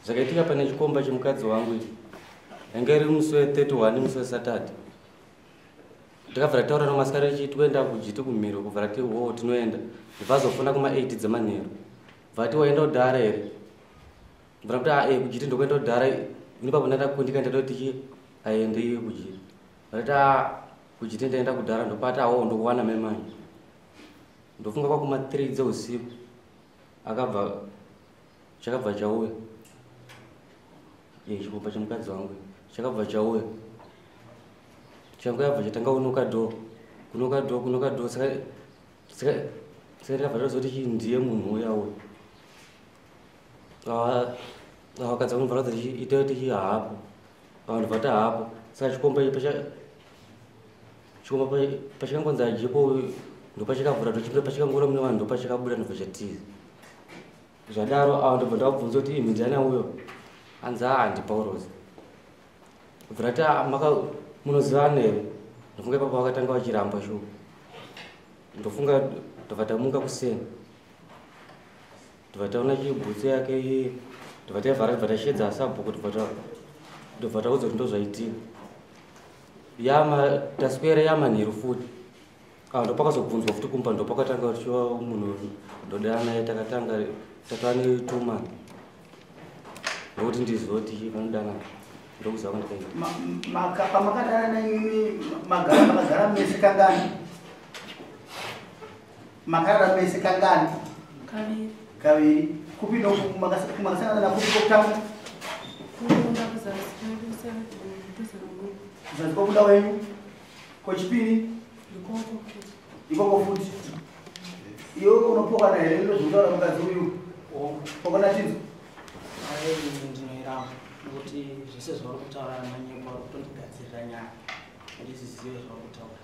Zvakaitika pane chikomba chemukadzi wangu ichi. Yanga iri musi we31, musi weSaturday. Ndakabva taura nomasikati tichiti toenda kujiti kumhiro, kubva rati wo tinoenda. Ndibva azofona kuma8 dzemanheru. Bva waenda kudhara here? Ndibva kuti a kujiti ndokuenda kudhara. Ini papo ndandakundika, ndada kuti chi aende iye kujiti. Vati a kujiti ndaenda kudhara, ndopati awo ndokuwana mai manje. Ndofunga kwakuma 3 dzeusiku akabva chakabva chauya. Chikomba chemukadzi wangu chakabva chauya. Changu yabva chatanga kunoka door, kunoka door, kunoka door. Saka ndakabva ndazoti chi ndiye munhu uya uyu. Vakadzi vangu bva ita tichi hapo. Vanhu vati hapo. Saka chikomba chikomba pachakangonzi ajipo, ndopachakavhura, tochipinda, pachakangona mune vanhu, ndopachakabuda, ndobva chatiza. Zvadaro ava ndobva ndavabvunza kuti imi ndiani uyo? Anzi aa ndiPaurosi. Bva rati maka munozivana here? Ndofunga ipapo vakatanga vachiramba shuwa. Ndofunga ndobva tamuka kuseni, ndobva taona chibhutsu yake iye, ndobva taivhara, ndobva tashedza sabhuku, ndobva taudza kuti ndozvaitika. Yama taswera yamanheru futi. Ndopakazobvunzwa futi kumba, ndopakatanga kuti shuwa munhu ndodana naye. Takatanga tatova ne2 month, ndokuti ndizoti vanodana, ndokuziva kwandakaita. Pamakadanana imimi magara, makagara mese kangani? Makarara mese kangani? Kaviri. Kaviri. Kupi makasangana nakupi kokutanga? Kuenda kuzasi kwedu. Kuzasi kwokuda wenyu. Kwechipiri? Ikoko futi. Ikoko futi. Iwe unopokana here ndozvinotaura mukadzi uyu? Pokana chinzo. Ai, ndinoiramba nokuti zvese zvauri kutaura manyepo. Ari kutondigadzirira nyaya, handizizive zvauri kutaura.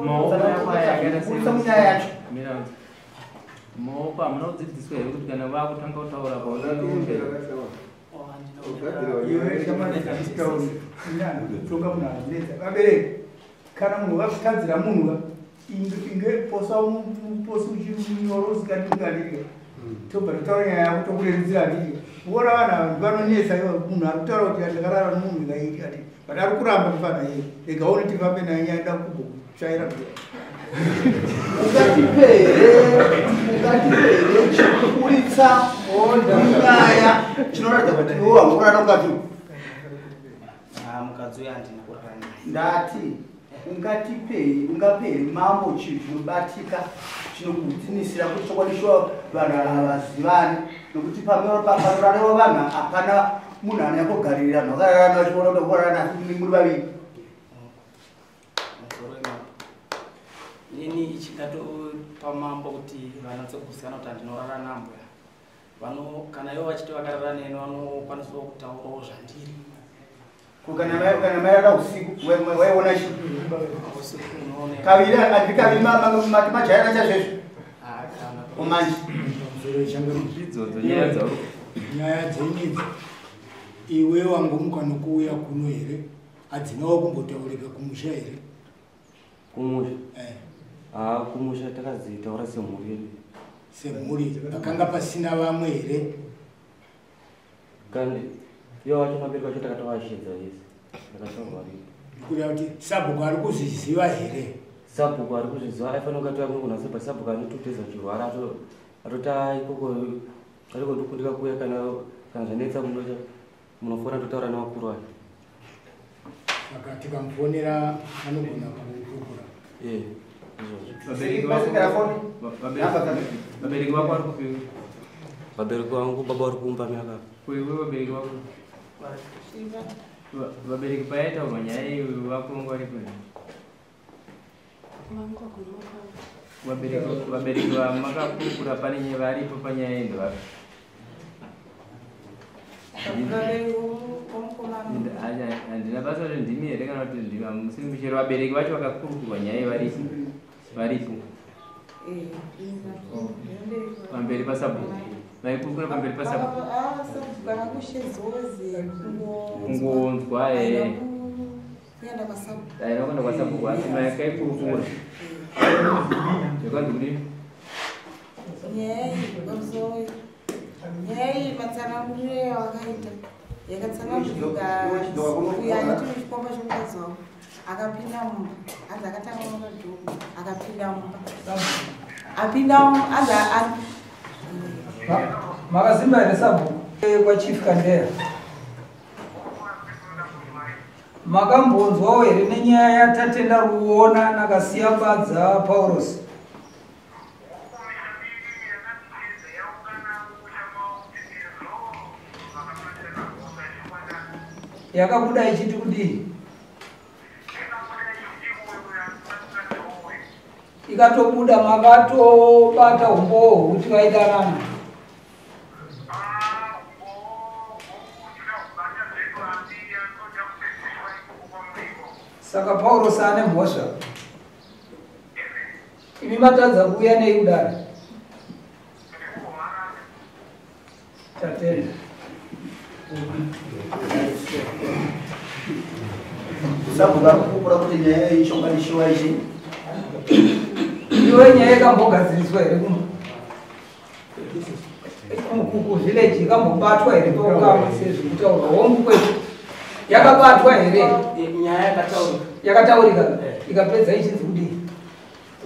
Maoko yako aya akaita Budisa munyaya yacho. Mira, maoko hamuna kudzidziswa here kuti kana vakutanga kutaura paunenge Oh, handina. Iwe tonga munhu azvinetsa. Vabereki, kana munhu vakutadzira munhu ka, inge posa posi uchinyoro usingatingadirika, tobva totaura nyaya yako, tokurerutsira. Handiti uona vanhu ava vanonetsa? Ivo munhu ari kutaura kuti ndakarara nomunhu ndikaiti ati, but ari kuramba mufana iye. Rega one tifambe naye nyaya, nda kumbokutsvaira. Ungatipe here chinoburitsa nyaya chinoratidza kuti iwe wangorara mukadzi uyu? Ah, mukadzi uyu handina kurara naye. Ndati ungatipe, ungape here mambo chinhu chinobatika chinokudzinisira kuti chokwadi shuwa vanhu havazivani? Nokuti panorareva vanhu hapana munhu anyakogaririra vanhu vakararana vachiona kuti kurarana muri vaviri. Musoro wemambo, inini chingatopa mambo kuti vanatse kuziana kuti handinorara nambuya vano. Kana ivo vachiti vakarara neni, vanokwanisawo kutaurawo zvandiri. Kana mairara usiku waiona chi? Usiku unoona. Kaviri andi kaviri mati majaira chaizvezvo? Ah, kana. Umanje. Idzodzo nyaya dzauri. Nyaya dzenidzi, iwe wangomuka nokuuya kuno here? Hadzinawo kumbotaurika kumusha here? Kumusha? Eh. Haa, kumusha takadzitaura semhuri yedu. Semhuri pakanga pasina vamwe here? Kandi ivo vacho mabereki vacho takatovashedza vese, takataurwa ripo. Kureva kuti sabhuku ari kuzviziva here? Sabhuku ari kuzviziva, aifanira kunge atouya kuno kunhasi, sabhuku ane 2 days achirwara, atoti "Ah, ikoko ariko ndokundika kuuya. Kana zvanetsa munofona totaura nevakuru vacho." Saka tikamufonera anogona kukurukura? E, izvozvo. Vabereki vako. Pasipera foni. Vabereki vako vari kupi? Vabereki vangu, baba vari kumba miaka. Kuiwe vabereki vako? Vabereki payaitaurwa nyaya iyi vako vanga varipo here? Vangu kunoka. Vabereki vamakakurukura pane nyaya varipo panyaya iyi ndevapi? Vabereki vomukomana? Handina basa kuti ndimi here kana kuti ndimi hamusiri muchero. Vabereki vacho vakakurukurwa nyaya iyi varipo, varipo? Pamberi pasabhuku vaikurukura, pamberi pasabhuku? Sabhuku akakushedzozi. Kungonzwa ee. Kuenda kwasabhuku. Aina kuenda kwasabhuku, asi makaikurukura zvakanzi kudii? Nyaya iyi pamusoro. Nyaya iyi matsananguriro yawakaita yakatsanangurika uyo anoti chikomba chomukadzi wangu akapinda mumba, anzi akatanga makadhoko akapinda mumba, apinda anzi Makasimba here sabhuku kwaChief Kandera? Makambonzwawo here nenyaya yaTatenda Ruona naKasiyambadza Paurosi? Yakabuda ichiti kudii? Ikatobuda makatobata umbowo hwekuti vaidanana. Saka Paurosi ane mhosva. Imi matadza kuuya nei kudare? Tatenda. Sabhuku ari kupupura kuti nyaya iyi chokwadi shuwa ichi. Iwe nyaya yakambogadziriswa here kuvillage ikambobatwa here paukama sezvikutaurwa hongu kwetu? Yakabatwa here? Nyaya yakataurika. Yakataurika ikapedza ichinzi kudii?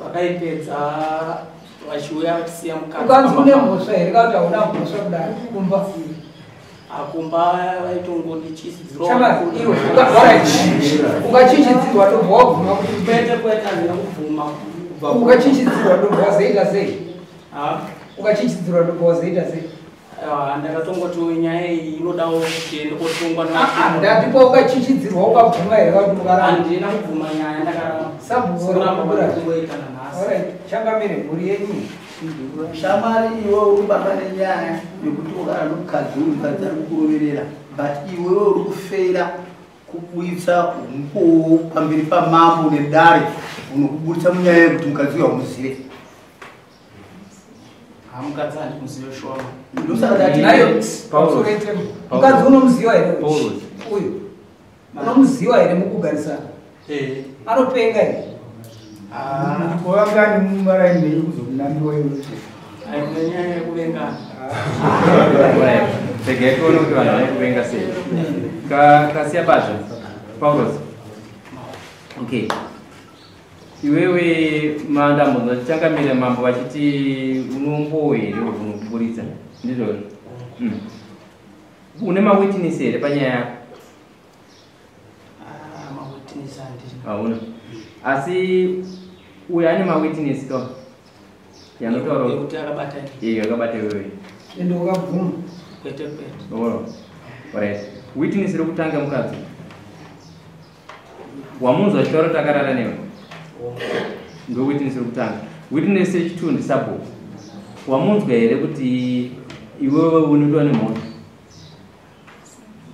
Vakaipedza vachiuya vachisiya mukadzi. Ukanzi une mhosva here kana kuti hauna mhosva kudai kumba? Akumba vaitongondichizidzirwa. Chama iwe ukachichidzirwa ndobva wabvuma kuti Kwete kwete, handina kubvuma. Ukachichidzirwa ndobva wazoita sei? Ukachichidzirwa ndobva wazoita sei? Ndakatongoti nyaya iyi inodawo kuti ende kotongwa. Ndati paukachichidzirwa ukabvuma here kana kuti ukaramba? Handina kubvuma nyaya, ndakaramba. Sabhuku Kuramba urikupupura. kungoita nanhasi. Alright, changamire mhuri yenyu. Shamwari, iwe uri kubaba nenyaya yekuti wakara nomukadzi uyu, mukadzi ari kukuroverera, but iwewe uri kufeira kuburitsa umbowo pamberi pamambo nedare unokuburitsa munyaya yekuti mukadzi uyu haumuzive. Mukadzi handimuzive shuwa. Ndosaka ndati Nayo Paulos. mukadzi unomuziva here Paulos. uyu? Unomuziva here mukugarisana? Eh. Anopenga here? Wangani mumaraini menyu kuzomunamiwa iwe? Aine nyaya yekuvengana. Alright. Regai tione kuti vanhu vaikuvenga sei. Kasiyabadza Paulos. Okay. Iwewe mandambonzwa chichangamire mambo vachiti unombowo here unokuburitsa, ndizvo? Une mawitness here panyaya yako? Mawitness handina. Hauna. Asi uyu ane mawitness ka yanotaura Yekuti akabata ini. Iye akabata iwewe. Ende ukabvuma? Kwete kwete. Oh. Alright. Witness rekutanga mukadzi. Wamunzwa achitaura kuti akarara newe. Ndo witness rekutanga. Witness yechitwo ndisabhuku. Wamunzwa here kuti iwewe unotova nemhosva?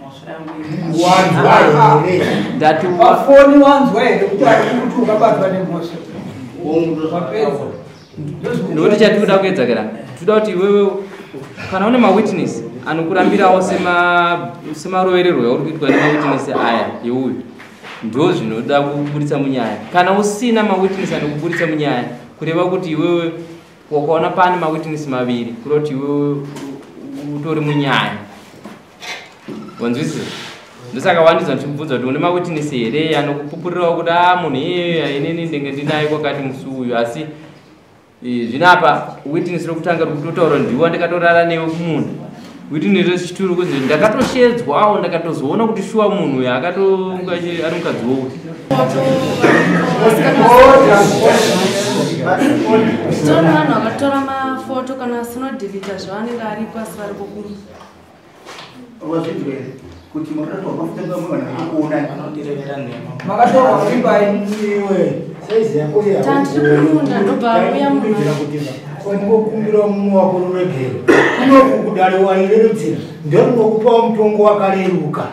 Mhosva yangu Wanzwa here? Ndati Pafoni wanzwa here kuti ari kuti ukabatwa nemhosva? Wapedza. Nokuti chatikuda kuedza kera, toda kuti iwewe kana une mawitness anokurambirawo semarovererwo yauri kuitwa nemawitness aya yeuyu, ndo zvinoda kuburitsa munyaya. Kana usina mawitness anokuburitsa munyaya, kureva kuti iwewe wakaona pane mawitness maviri, kureva kuti iwewe utori munyaya. Wanzwisisa? Ndosaka wandizwa ndichibvunza kuti une mawitness here anokupupurirawo kuti a munhu iyeye inini ndenge ndinaye kwakati musi uyu. Asi zvino apa witness rekutanga rikutotaura ndiwa ndakatorara newe kumunda. Witness rechituru kunzi ndakatoshedzwawo, ndakatozoona kuti shuwa munhu uyu akatonga ari mukadzi wouyu. Tona vanhu vakatora mafoto kana asinodhilita zvavanenge aripo asi varipo kumba. Wazvinzwa here kuti makatorwa mafuta ngamwe vanhu vari kuona? Vanondirevera nhema. Makatorwa muri pai? Iwe saizi yako iya. Tandiri kumunda ndobva auya munhu. Ndingokumbira mumwe wako ruregero. Kunoku kudare wairerutsira ndorinokupawo mutongo wakareruka.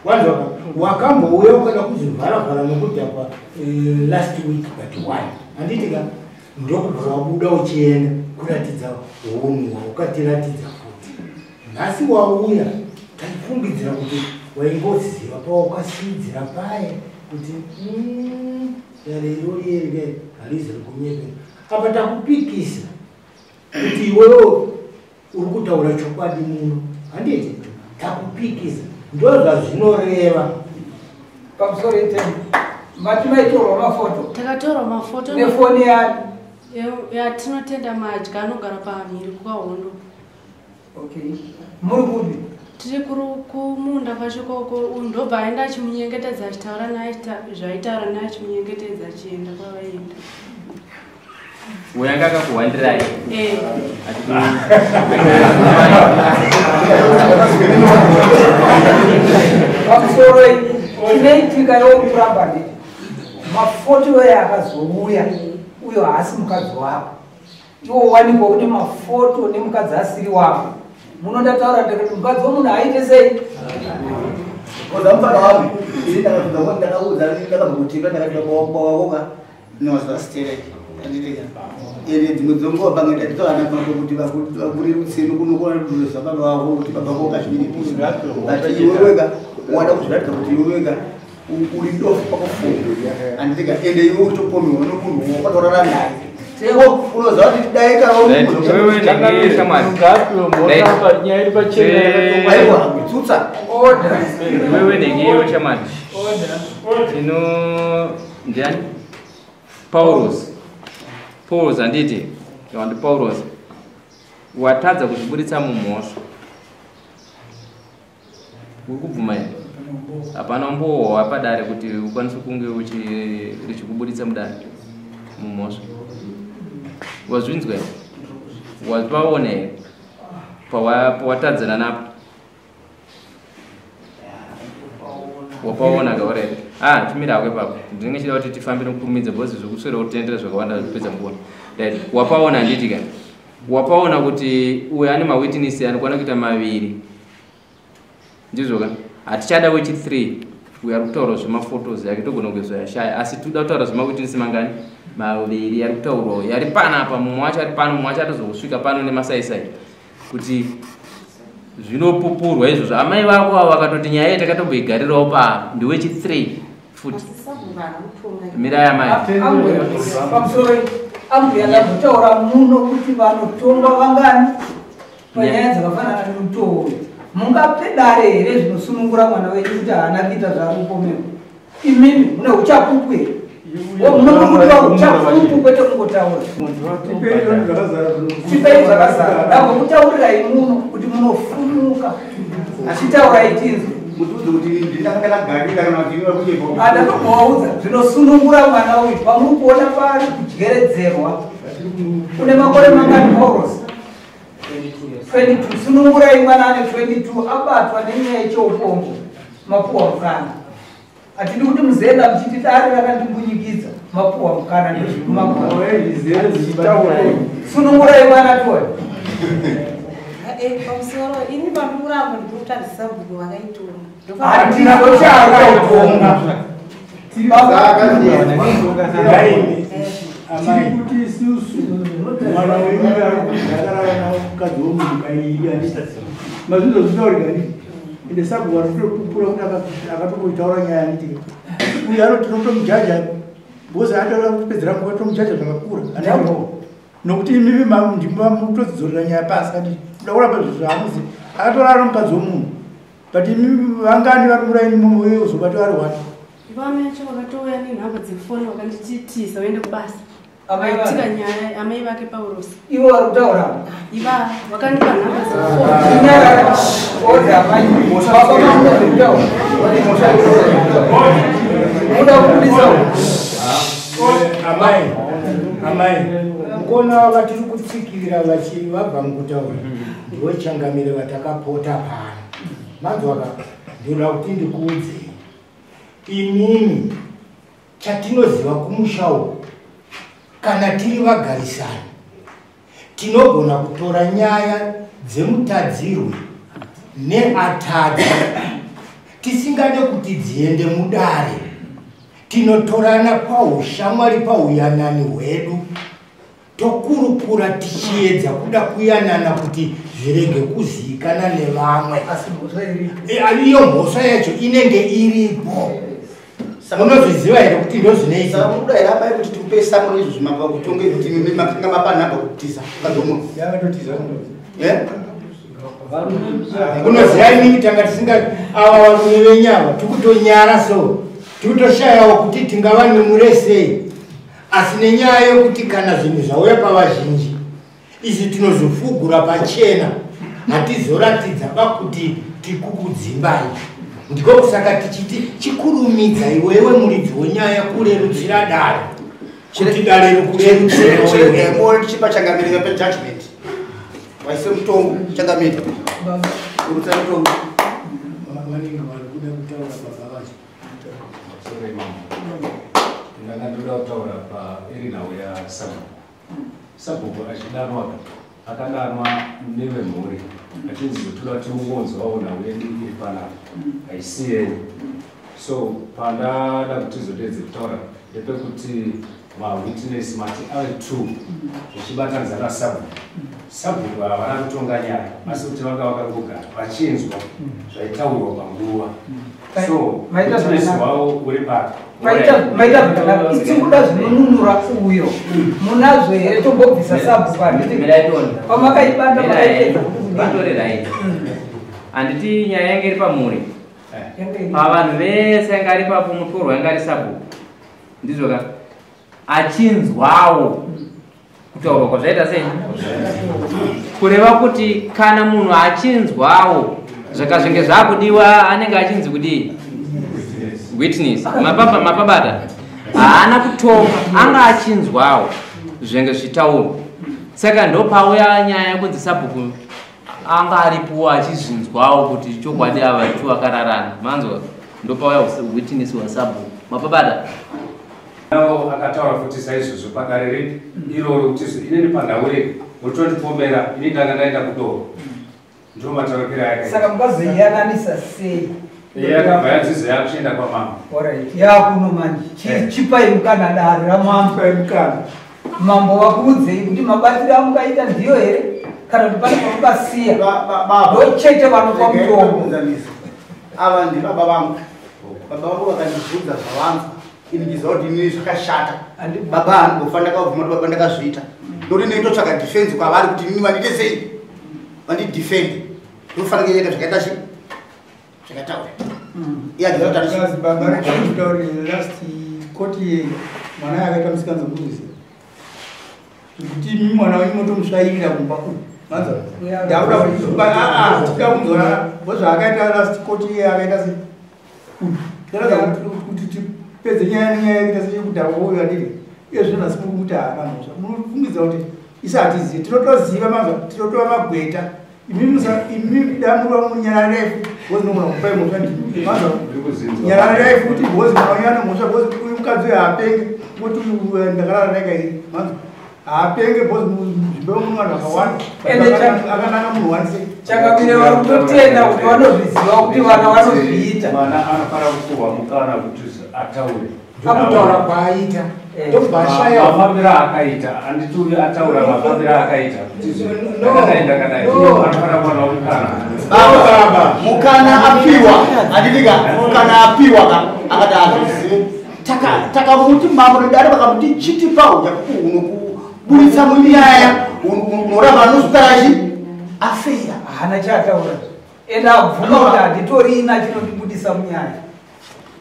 Wanzwa ka? Wakambouya ukada kuzvivharavhara nokudhakwa last week but one. Handiti ka? Ndokubva wabuda uchienda kuratidza hunhu hwaukatiratidza futi. Nhasi wauya taifungidzira kuti waingoziva pawakasiyidzira paye kuti dare irori iri harizi rekunyepera. Apa takupikisa kuti iwewe Uri kutaura chokwadi muno. Handiti takupikisa. Ndozvazvinoreva. Pamusoro iteni. Mati maitorwa mafoto. Takatorwa mafoto nefoni yani. Yatinotenda madya anogara pamhiri kukahondo. Okay. Muri kupi? Tiri kumunda kwacho koko ndobva aenda achimunyengetedza achitaura naye zvaitaura naye achimunyengetedza achienda kwavaienda. Uyo anga akakuhwandirai. Eh. Pamusoro chinoitika yokuramba ndii. Mafoto aya akazouya uyo haasi mukadzi wako. Iwo wanikwa une mafoto nemukadzi asiri wako. Munondataura ndakati mukadzi wemunhu aite sei? Koza mufana wangu ini ndakabvunza ndakaudza ndakabva ndakati baba wako ka nowazvasitereki anditeka ende dzimwe dzonguva pamwe ndatoana mambo kuti vakurerutse nokunokona kudhuza baba vako kuti baba vako kazvinipisa but iwe wega wada kuzviratidza kuti iwe wega uri dofu pakufunga anditeka ende iwe utopomerwa nomunhu wakatorara naye unoziva kuti dai karatsutsa wewe nengeyo shamwari tino ndiani Paulos Paulos handiti ndi Paulos watadza kuzviburitsa mumhosva uri kubvuma here hapana umbowo wapadare kuti ukwanise kunge richikuburitsa mudare mumhosva wazvinzwa here wapaona here pawatadzana napo wapaona kaurere tumira hako ipapo ndinenge chida kuti tifambe nokukurumidza because zvekuswera kutendera zvakawanda zvipedza nguva right wapaona handiti ka wapaona kuti uyo ane mawitness anokwana kuita maviri ndizvo ka hatichada wechi 3 uyo ari kutaura zvemafotos yake togona kuizwa yashaya asi toda kutaura zvemawitness mangani maviri ari kutaurwawo yari panapa mumwe wacho ari pano mumwe wacho atozosvika pano nemasaisai kuti zvinopupurwa izvozvo amai vako avo vakatoti nyaya iyi takatomboigarirawo pa ndiwechi 3 futi mirai amai pamusoro ambuya ndambotaura muno kuti vanotonga vangani panyaya dzakafanana nemutoo uyu mungape dare here zvinosunungura mwana wenyu kuti haana kuita zvaari kupomerwa imimi mune uchapupu here munokudiwa uchapupu kwete kungotaura tipei zvakazara ndambokutaurirai muno kuti munofumuka achitaurai tinzwe andatombovaudza zvinosunungura mwana uyu pamuri kuona paari kudyeredzerwa une makore mangani Paulos 22 sunungurai mwana ane 22 abatwa nenyaya yecheupongo mapuwa mukana hatidi kuti muzenda muchiti dare rakandimbunyikidza mapuwa mukana ndozvikumapuwa sunungurai mwana tuwe pamusoro ini pandikurambo ndikutadzisa bhuku vakaitonga hatinaochaakaitonga tiri kuti isusu mwana wenyu ari kugarara mukadzi womunhu kairi handiti mazvinozvitaurika handiti ende sabhuku arikutopupura kuti akatomboitaura nyaya handiti uyu anoti tinotomujaja because ataura kupedzera nguva tomujaja zvakakura handiti nokuti imimi ndimotodzidzorera nyaya pasi handiti kuda kuramba zvinhu zvaamuzi akatorara mukadzi womunhu but imimi vangani vari muraini imomo uye uzobata vari wani Vamwe vacho vakatouya nenhamba dzefoni vakandititisa vaende kubasa. Amai vake? Vaitika nyaya amai vake Paulos. Ivo vari kutaura? Iva vakandipa nhamba dzefoni. Nyarara. Order amai. Baba mamuda kutaura. Muda kubudisa. Amai, amai, mukona vatiri kutsikirira vabva mukutaura ndiwo changamire vatakapota pano. Manzwa ndinoda kuti ndikuudzei. Imimi chatinoziva kumusha uku kana tiri vagarisani tinogona kutora nyaya dzemutadzirwe neatadza tisingade kuti dziende mudare tinotorana paushamwari pauyanani hwedu tokurukura tichiedza kuda kuyanana kuti zvirege kuziikana nevamwe. Iyo mhosva yacho inenge iripo. Munozviziva here kuti ndozvinoita? Saka munoda here amai kuti tikupe samuri izvo zvimabva kutonge kuti makanga mapa nhamba kutiza mukadzi womunhu? Yakatotiza. Eh? Unoziva inini tanga tisinga ava varume venyava tikutonyara so tikutoshayawo kuti tingavanunure sei, asi nenyaya yekuti kana zvinhu zvauya pavazhinji isi tinozofugura pachena, hatizoratidza pakuti tikukudzimbai. Ndiko kusaka tichiti chikurumidza iwewe muridzi wenyaya kurerutsira dare kuti dare rikurerutsira. Chipa changamire pejudgment waise mutongo changamire kurutsa mutongo. Vanenge vari kuda kutaura baba vacho. Sorry mama, ndanga ndoda kutaura pairi nhau yasabhuku. Sabhuku achidanwa akadanwa nevemhuri achinzi toda tiungonzwawo nhau yedu iri panapa haisi yenyu. So pandada kuti tizodedze kutaura ndepekuti mawitness mati ave 2 zvichibatanidza nasabhuku. Sabhuku havana kutonga nyaya asi kuti vanga vakangogara vachinzwa zvaitaurwa panguva. So witness wavo uri papi? Maita zvakanaka. Itikuda zvinonunura uyo munazvo here? Tombobvisa sabhuku handiti pamakaibata makaipedza vatore right. Handiti nyaya yange iri pamhuri pavanhu vese anga ari papo mutorwa anga ari sabhuku ndizvo ka achinzwawo kutaurwa kwazvaita sei, kureva kuti kana munhu achinzwawo zvakazvinge zvakudiwa anenge achinzi kudii witness. Mapabata haana kutonga, anga achinzwawo zvinenge zvichitaurwa. Saka ndopauya nyaya yekunzi sabhuku anga aripowo achizvinzwawo kuti chokwadi ava tu vakararana. Manzwa ndopauya witness wasabhuku. Mapabata nawo akataura futi saizvozvo padare redu iroro kuti inini panhau redu mutondipomera ini ndanga ndaenda kudoro. Ndiwo mataurikiro ayakaita. Saka mukazoiyananisa sei? Yakabva yanzizo yakuchienda kwamambo. Alright, yakuno manje chipai mukana dare ramambo. Mambo vakuudzei kuti mabatiro amukaita ndiyo here kana kuti pane pamukasiya ndochete vanopa mutongo. Ava ndibaba vangu. Baba vangu vakandibvunza zvavanzwa ini ndiziva kuti inini zvakashata. Baba handimbofa ndakabvuma kuti baba ndakazviita. Ndokuti ndinenge ndotsvaga defense kwavari kuti inini vandiite sei, vandidefende. Ndofanira kuita zvakaita chi zvakataura. Iye handina kuti Because baba rekutaura last court mwana akaita musikanzo muzvisi kuti imi mwana wenyu motomusvairira kumba uku. Manzwa? Ndakuda kuti tida kunzwa zvaakaita last court iye akaita sei. Tinoratidza kuti tipedze nyaya nenyaya yekuita seyekudhakwa uyu adini. Iye zvino nhasi muri kuti haana mhosva. Munofungidza kuti isu hatizivi. Tinotoziva manzwa, tinotova magweta. Imi damurwa munyara refu because munogona kupai mhosva ndimi. Manzwa? Nyara refu kuti because mwana wenyu ane mhosva because uyu mukadzi uyu haapenge kuti uyu ndakarara naye kairi. Manzwa? Haapenge because munzvimbo muno vanhu vakawanda. Akananga munhu one sei. Changamire vari kutotenda kuti vanozviziva kuti vana vanozviita. Mwana anofanira kupuhwa mukana kuti ataure. Akutaura kwaaita ndobva ashaya mafambiro aakaita. Handiti uyu ataura mafambiro aakaita kuti ndakadai ndakadai. Anofanira kuwana mukana. Baba mukana apiwa handitika mukana apiwa ka akati azvizive. Takamuti mambo nedare vakamuti chitipa uchapupu hunokuburitsa munyaya unoramba anozotara chi afeira. Haana chaataura. Ende abvuma kuti handitorina chinondibudisa munyaya.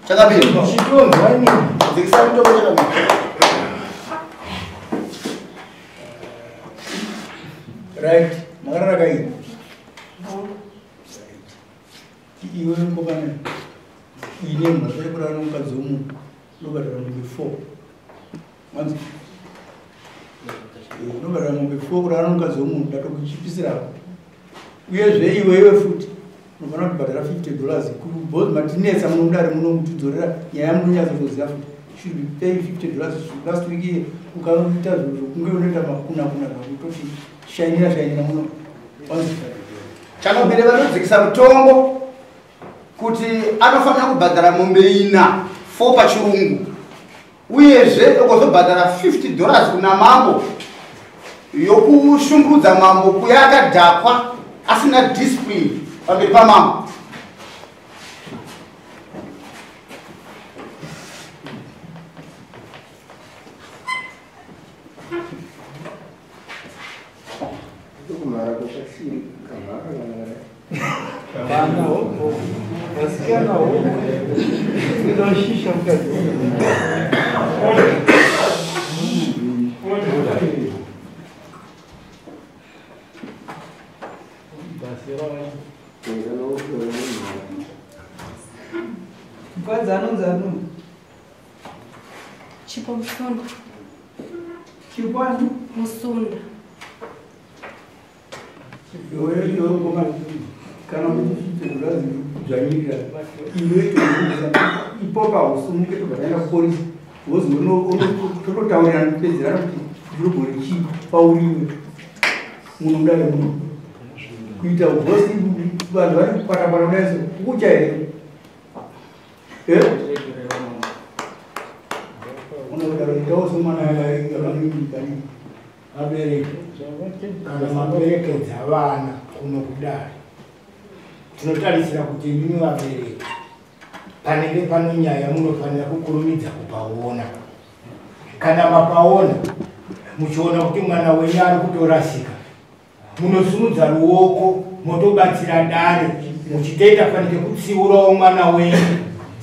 Chakapinda. Chitonzwa inini. Dzikisa mutombo chakapinda. Right, makarara kaini. Iwe mukomana ine mhosva yekurara nomukadzi womunhu unobhadhara mombe 4. Manzwa? Unobhadhara mombe 4 kurara nomukadzi womunhu ndatokuchipisirapo. Uyezve iwewe futi unofanira kubhadhara $50 because matinetsa muno mudare muno kutidzorera nyaya munonyatsotoziva futi. Should be paying $50 last week iye ukaita zvokunge unoita makuna kuna zvakutoti shainira shainira muno. Changamire vanodzikisa mutongo kuti anofanira kubhadhara mombe ina 4 pachirungu uyezve okozobhadhara $50 kuna mambo yokushungurudza mambo kuya akadhakwa asina discipline pamberi pamambo. Kumhara kwakasiri kamhara kana Vana hopo, vasikana hopo, inoshisha mukadzi. Mukadzi anonzi ani? Chipo Musunda. Chipo ani? Musunda. Iwe kana muchichitegurazi kudzvanyirira iwe ipopa usumuke tobva taenda kupolisi wozi tototaurirana kupedzerana kuti ndinogore chii pauriwe muno mudare muno kuita ugosi vanhu vari kukwatakwata kudaiso kukucha here unodaro itawo somwana vanoiikani. Vabereki kana maperekedza vana kuno kudare, tinotarisira kuti imimi vabereki panenge pano nyaya munofanira kukurumidza kupaona. Kana mapaona muchiona kuti mwana wenyu ari kutorasika, munosimudza ruoko motobatsira dare muchitoita fanike kutsiurawo mwana wenyu,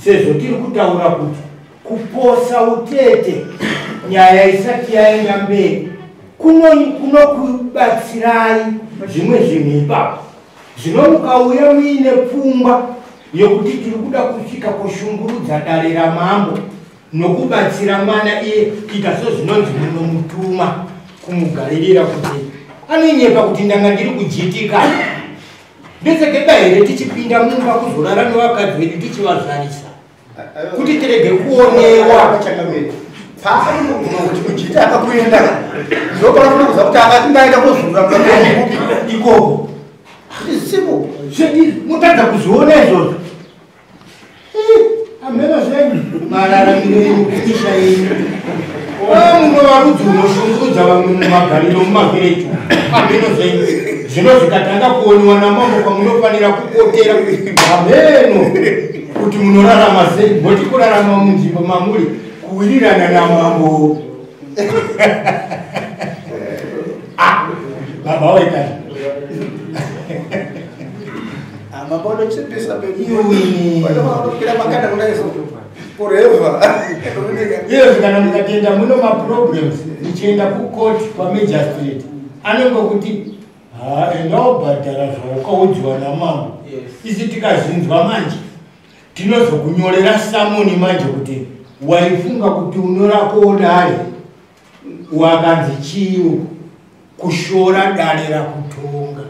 sezvo tiri kutaura kuti kuposa utete nyaya isati yaenda mberi kunokubatsirai zvimwe zvinhu ipapo. Zvino mukauya muine pfungwa yokuti tiri kuda kusvika kushungurudza dare ramambo nokubatsira mwana iye kuita sezvinonzi munomutuma kumugaririra kuti anonyepa kuti ndanga ndiri kujitika. Ndetsekeba here tichipinda mumba kuzorara nevakadzi vedu tichivazvarisa kuti tirege kuonewa. Paanogona kuti kujita akakuenda ndopanofanira kuziva kuti akati ndaenda kozvura ikoko isipo mutadza kuzviona izvozvo. Hameno zvenyu mararamiro enyu kumisha yenyu munova rudzi unoshungurudza vamwe mumagariro mumavhireji. Hameno zvenyu zvino zvikatanga kuoniwa namambo kwamunofanira kupotera hameno kuti munorarama sei, moti kurarama munzvimbo mamuri kuwirirana namambo. Baba waikani mambo anochipisa peduanokwira makanda kudaiso forever. Iyozvi kana mukatenda muno maproblems muchienda kukoti kwamagistrate anongokuti ha enda wobhadhara zvaukaudziwa namambo. Isi tikazvinzwa manje tinozokunyorera samoni manje kuti waifunga kuti unorakowo dare wakanzi chiyo kushora dare rakutonga.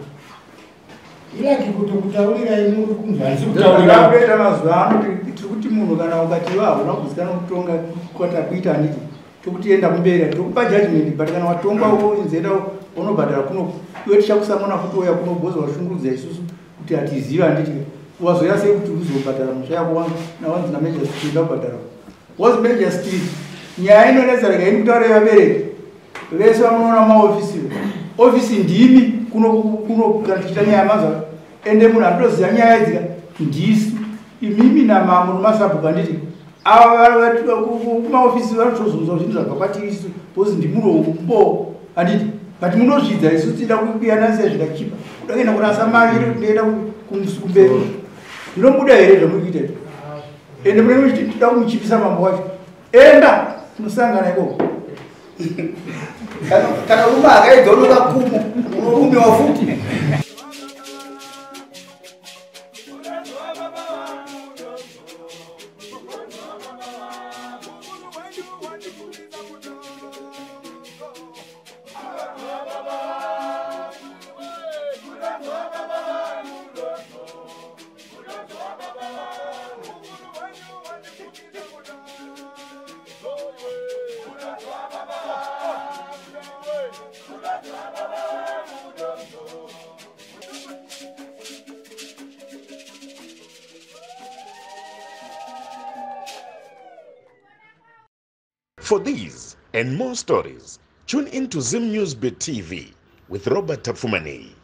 Ilaki kutokutaurirai muri kunzwa handisi kutaurira kuita mazuva ano tiri kuti munhu kana ukati hauna kuzikana kutonga kwatakuita handiti tokuti enda kumberi tokupa judgment, but kana watongwa unzenda unobhadhara kuno iwe tichakusamona futi ouya kuno bhozi washungurudza isusu kuti hatizivi handiti wazoya sei kuti uzobhadhara musha yako nawanzi namagistrate enda kubhadhara was magistrate. Nyaya inonetsa rega ini kutaura vabereki vese vamunoona mumaofisi ofisi ndimi kuno kana tichiita nyaya manzwa ende munhu anotoziva nyaya idzika ndisu imimi namambo nomasabhuku handiti ava kumaofisi vanotozunzwa zvinhu zvabva kwatiri isu bhozi ndimunombo handiti but munozvidza isu tida kuyananisa zvikachipa kuda kuenda kurasa mari ndoenda kumberi zvinobuda here zvamuri kuita izvi? Ende munenge muchida kumuchipisa mambo wacho enda tinosangana ikoko. Kana rume akaedza unoda kumo unorumiwa futi. For these and more stories, tune in to Zim News Bit TV with Robert Tafumani.